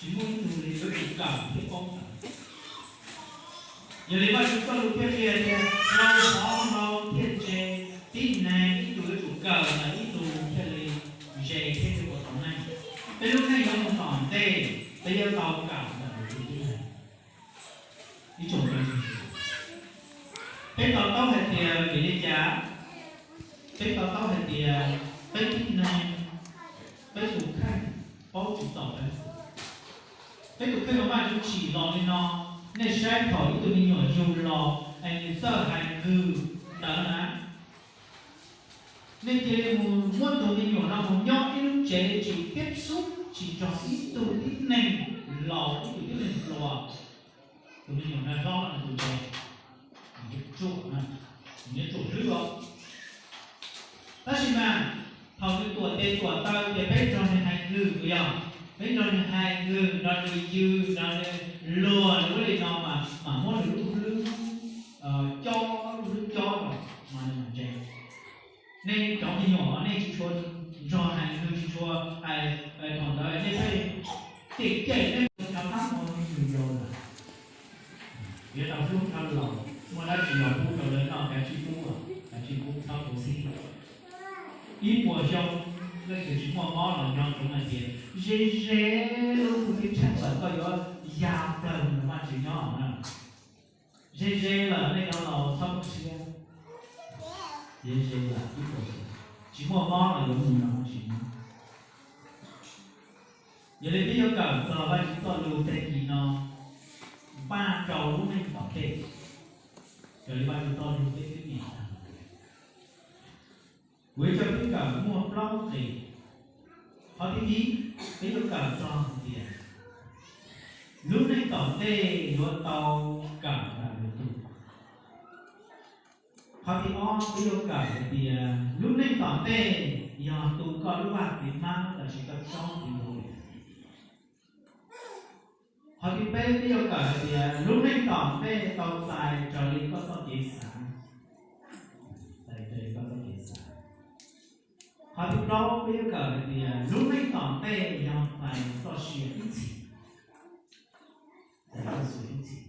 Tsis muaj ib tug li yuav tsum kawm thiaj paub ntawv. Yog li Vajtswv txoj lus thiaj qhia tias hlau hov hlau thiaj ntse, tib neeg ib tug yuav tsum kawm ntawm ib tug thiaj li ntse thiab thiaj ua tau neej. Peb lub neej yuav mus tom ntej, peb yuav tau kawm ntawm lwm tus tib neeg. Ib tsoom, peb to taub hais tias vim li cas? Peb to taub hais tias peb tib neeg, peb tus kheej paub tsis txaus peb. Peb tus kheej los Vajtswv tsim los li no. Nej saib thaum ib tug me nyuam yug los es nws txawj hais lus ntawd na, nej cia li mus muab tus me nyuam no mus nyob ib lub tsev tsis tib xub tsis nrog ib tug tib neeg laus ib tug tib neeg hluas. Tus me nyuam no hlob no tus ntse, nws yuav ruam, nws yuav ruam hlwb os. Tab sis mas thaum nws tuam tes tuam taw ces peb nrog nws hais lus, yog peb nrog nws hais lus, nrog nws yws, nrog nws luag, nws ua li no mas mam muab nws lub hlwb cob, lub hlwb cob los mas nws mam ntse. Nej cov me nyuam nej tsis tshua nrog hais lus, tsis tshua hais, thaum ntawd nej pheej cem cem nej cov qab hau yus yau lawm. Yuav tau hlub cov laus, muaj dab tsi los pub rau lawv noj, kav tsij pub, kav tsij pub txhob khuv xim. Ib puas xyoo leej twg tsis muaj mob los nco ntsoov hais tias ze ze lub tus tib tsheej lawm koj yuav ya plaws mus nrog Vajtswv nyob na. Ze ze lawm nej cov laus txhob muaj siab. Ze ze lawm ib puas xyoo, tsis muaj mob los yuav mus nrog Vajtswv nyob. Yog li peb yuav kawm txog Vajtswv txoj lus tag kis no, npaj rau lub neej tom ntej. Raws li Vajtswv txoj lus peb twb nyeem tag, kuv yuav coj peb kawm muaj plaub nqe. Qhov thib ib, peb yuav kawm txog hais tias lub neej tom ntej yuav tau kawm ntawm lwm tus. Qhov thib ob, peb yuav kawm hais tias lub neej tom ntej yog tu koj lub vaj kev hmab lossis koj tsob kev nkaus. Qhov thib peb, peb yuav kawm hais tias lub neej tom ntej tau txais raws li koj txoj kev xav, txais raws li koj txoj kev xav. Qhov thib plaub, peb yuav kawm hais tias lub neej tom ntej yog txais txoj sia ib txhis, txais txoj sia ib txhis.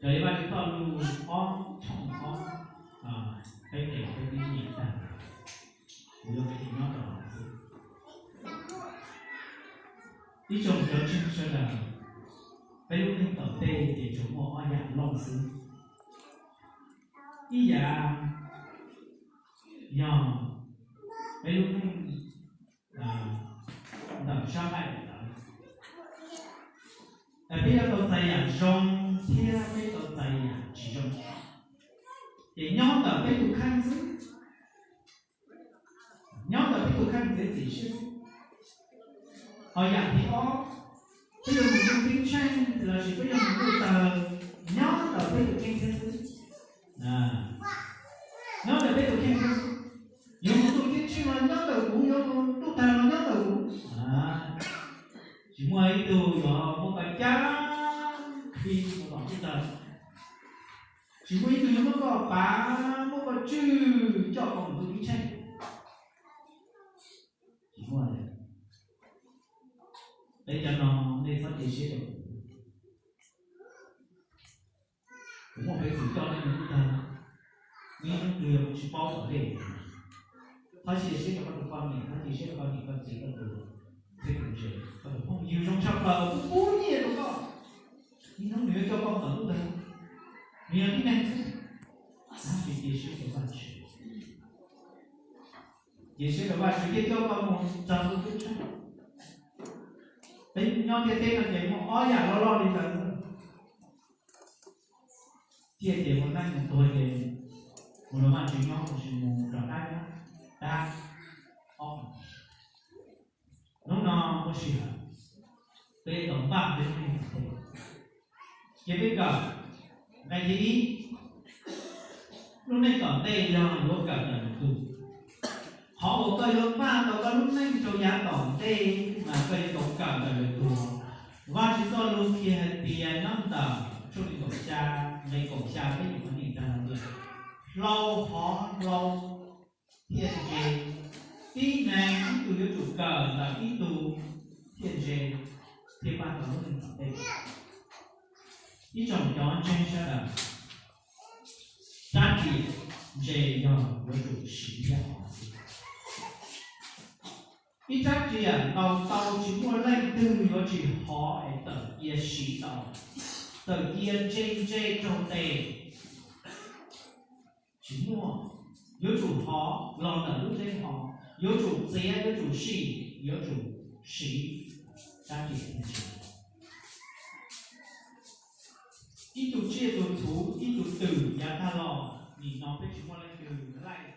Raws li Vajtswv txoj lus ob tshooj ob, peb nqe peb twb nyeem tag, kuv yuav qhia nyob rau hauv xwb. Ib tsoom cov ntseeg sawv daws, peb lub neej tom ntej ces tsuas muaj ob yam loj xwb. Ib yam yog peb lub neej ntawm sab nqaij ntawd, peb yuav tau txais yam zoo thiab peb tau txais yam tsis zoo, ces nyob ntawm peb tus kheej xwb. Nyob ntawm peb tus kheej txiav txim siab xwb. Ho yam thib ob, peb yuav mus ntuj ceeb tsheej lossis peb yuav mus ntuj tawg, nyob ntawm peb tus kheej thiab xwb. Nyob ntawm peb tus kheej thiab xwb. Yuav mus ntuj ceeb tsheej los nyob ntawm kuv, yuav mus ntuj tawg los nyob ntawm kuv. Tsis muaj ib tug yuav muab koj cab khi mus tom ntuj tawg. Tsis muaj ib tug yuav muab koj pav, muab koj tswj coj koj mus ntuj ceeb tsheej. Tsis muaj li. Peb cov no nej txhob cia siab rau kuv. Kuv muaj peev xwm coj nej mus ntuj tawg. Neb hnub twg yog kuv tsis paub tom ntej, txhob cia siab rau koj tus poj niam, txhob cia siab rau koj niam koj txiv, koj tus txheeb tus ze, koj tus phooj ywg zoo tshaj plaws kuv pub nyiaj rau koj. Neb hnub nws yuav coj koj mus tom ntuj tawg, nws yog tib neeg xwb. Tab sis cia siab rau Vajtswv. Cia siab rau Vajtswv thiaj coj koj mus txog ntuj ceeb tsheej. Peb nyob ntiaj teb no ces muaj ob yam loj loj li ntawd. Tsiaj ces mus neej mus tuag ces mus nrog Vajtswv nyob lossis mus nrog dab nyob, dab ob. Hnub no muaj sij hawm, peb tau npaj peb lub neej tom ntej. Cia peb kawm nqe thib ib, lub neej tom ntej yog yuav kawm ntawm lwm tus. Qhov uas koj yuav npaj tau koj lub neej rau yav tom ntej mas koj yuav tau kawm ntawm lwm tus. Vajtswv txoj lus qhia hais tias nyob ntawm tshooj nees nkaum xya, nqe kaum xya peb nyuam qhuav nyeem tag los tias, hlau hov hlau thiaj ntse, tib neeg ib tug yuav tsum kawm ntawm ib tug thiaj ntse. thiaj pab tau lub neej tom ntej. Ib tsoom cov ntseeg sawv daws, rab riam ntse yog yuav tsum siv thiab hov xwb. Ib rab riam ntaus tau tsis muaj leej twg yuav tsis hov es tawm cia siv tau, tawm cia ntse ntse raug tes. Tsis muaj, yuav tsum hov los ntawm lub nteeb hov, yuav tsum txiav, yuav tsum sim, yuav tsum siv rab riam thiaj tau. Ib tug tsiaj tug txhu, ib tug twm yav tag los, nim no peb tsis muaj leej twg laij